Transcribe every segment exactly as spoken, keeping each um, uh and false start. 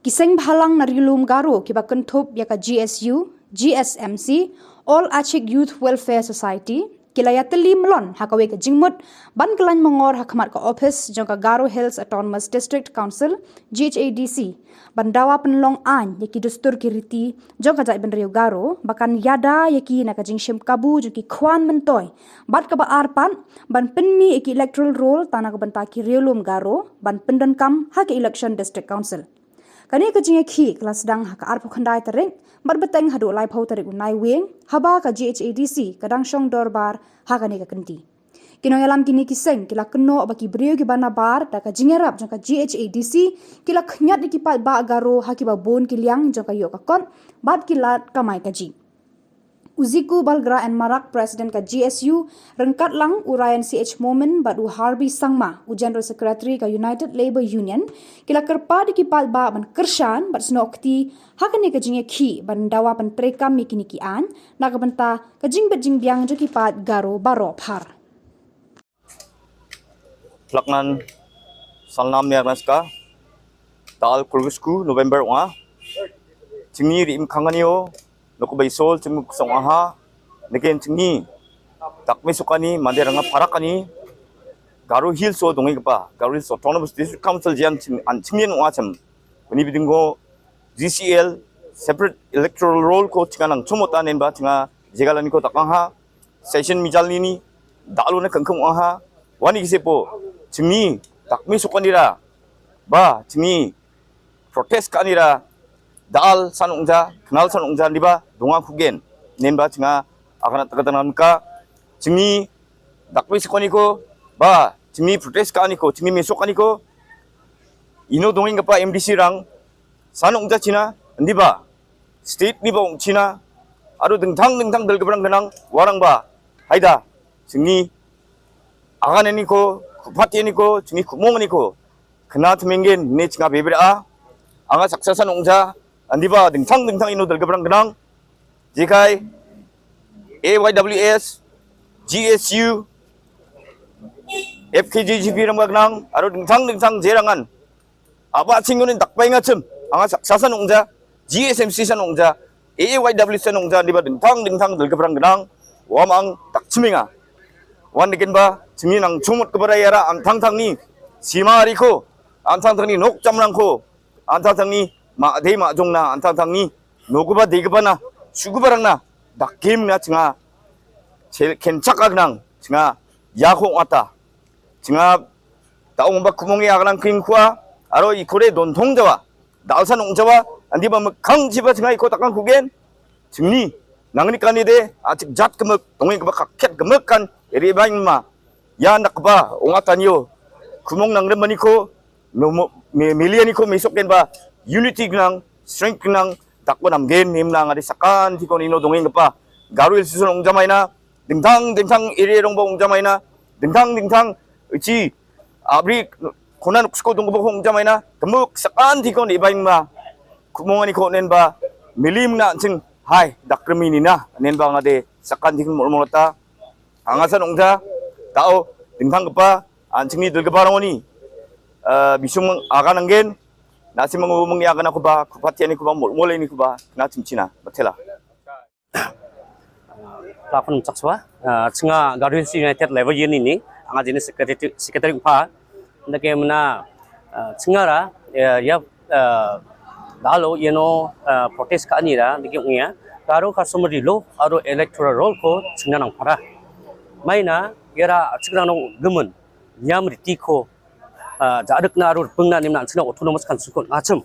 Ki seng bhalang na Ri-lum Garo kiba kynthup ïa ka G S U, G S M C, All Achik Youth Welfare Society, ki la ïatylli mlon ha kawei ka jingmut ban kyllain mongor ha khmat ka ophis jong ka Garo Hills Autonomous District Council, G H A D C, ban dawa pynlong aiñ ïa ki dustur ki riti jong ka jaitbynriew Garo ba kan ïada ïa ki na ka jingshim kabu jong ki khwan myntoi, bad kaba ar pat ban pynmih ïa ki electoral roll tang na ka bynta ki Ri-lum Garo ban pyndonkam ha ka election District Council. Kane ka jingïakhih ka la sdang ha ka arphew khyndai tarik bad bteng haduh laiphew tarik u Naiwieng, haba ka G H A D C ka dang shong dorbar ha kane ka kynti. Ki nongïalam kine ki seng ki la kynnoh ba ki briew kiba nabar da ka jingïarap jong ka G H A D C ki la khñiot ïa ki paidbah Garo ha kiba bun ki liang jong ka ïoh ka kot bad ki lad kamai kajih. U Ziku Balgra N Marak, President ka G S U, ryngkat lang u Ryan C H Momin bad u Harbi Sangma, u General Secretary ka United Labour Union, ki la kyrpad ïa ki paidbah ban kyrshan bad snoh kti ha kane ka jingïakhih ban dawa pyntreikam ïa kine ki aiñ na ka bynta ka jingbit jingbiang jong ki paid Garo baroh phar. Plaknan salnam ïa ka naska. Tal kurusku November wa. Chingni ri im khangani o. Noko bai sol chingmu kusong aha. Neken chingni. Takme sukani mande ranga parakani. Garo Hills o dongi kapa. Garo Hills Autonomous District Council jian ching an chingni wa cham. Wani bidingo G C L separate electoral roll ko chinga nang chumota nen ba chinga jegalan ko takang ha. Session mijal nini, dalu na kangkung aha, wani kisi po, chingni, takmi sukanira, ba, chingni, protest kanira, dal sanungja, kenal sanungja, diba, dunga kugen, nen ba chinga, akana takatan ka, chingni, takmi sukaniko, ba, chingni protest kaniko, chingni mesok kaniko, ino dongin kapa M D C rang, sanungja china, diba, state ni ba ong china, aro dengthang dengthang dal kebrang kenang, warang ba, haida, chingni, agan ani ko, kupat ani ko, chingni kumong ani ko, kena temenggen, ne chinga bebera, anga saksa sanungja, andiba, dengthang dengthang ino dal kebrang kenang, jikai, A Y W S, G S U, F K J G P rang ba kenang, aro dengthang dengthang jerangan, Aba ching unin dakpai nga chim, anga sa, sa sanungja, G S M C sanungja, A Y W sanungja, diba dengthang dengthang dal kebrang kenang, wamang tak chiminga. Wan dekin ba, chimi nang chumut kebara yara, antang tang ni, sima riko, antang tang ni, nok chamrang ko, antang tang ni, ma dei ma jong na, antang tang ni, nokuba dei kebana, sukubarang na, dakim na chinga, chel kenchak agnang, chinga, ya ko ata. Chinga, ta ong ba kumong ya agnang king kwa, aro ikore don thong jawa. Dal sanung jawa, andi ba mekang jiba chinga iko takang kugen. Chingni, nangni kani de, achik jat kemek, tongi keba kaket kemek kan, eri bain ma. Ya nak ba, ong atanyo. Kumong nang remani ko, no mo, me, meliani ko mesok ken ba, unity nang, strength nang, tak ko nam gen, nim nang adi sakan, tiko nino dongeng kepa. Garu il susun ong jamaina, dingthang dingthang iri rong bong jamaina, dingthang dingthang ichi abri khuna nuksko dong bong jamaina, kemuk sakan tikon ibain ma. Kumong ani ko nen ba milim na ching hai dakremi nina nen ba ngade sakan tikon mol molata. Angasan ongja tao dingthang kepa an chingni dul kepa rong ni. Eh, bisung akan anggen nasi mengu mengi akan aku ba kupati ani kuba mol mol ini kuba na ching china batela. Plakon chak swa, ah, chinga Garu Hills United Labour Union ni, anga jini secretary, secretary pa, ndake mena, ah, chinga ra, eh, ya, eh, dalo, you know, eh, protest ka ani ra, ndake ungia, Garo customary law, aro electoral roll ko, chinga nang para. Maina, yara, chinga nang gemen, nyam riti ko, ah, jadek na aro pengna nim na chinga autonomous council ko, ngachem.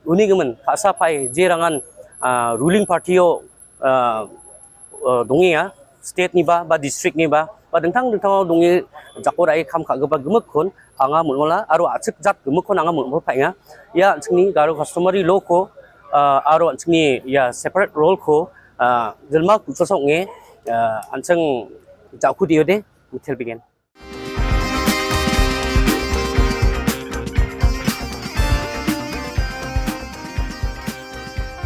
Uni gemen, kasa pai, jerangan, ah, ruling party yo, ah, ah, dongi ya, state ni ba, ba district ni ba, ba dengthang dengthang dongi jakor ai kam ka geba gemuk kon, anga mulmola, aro achik jat gemuk kon anga mulmol pai nga. Ya, chini Garo customary law ko, ah, aro chini ya separate roll ko, ah, jelma kuchosok nge, ah, anchang jaku diode, mitel bigen.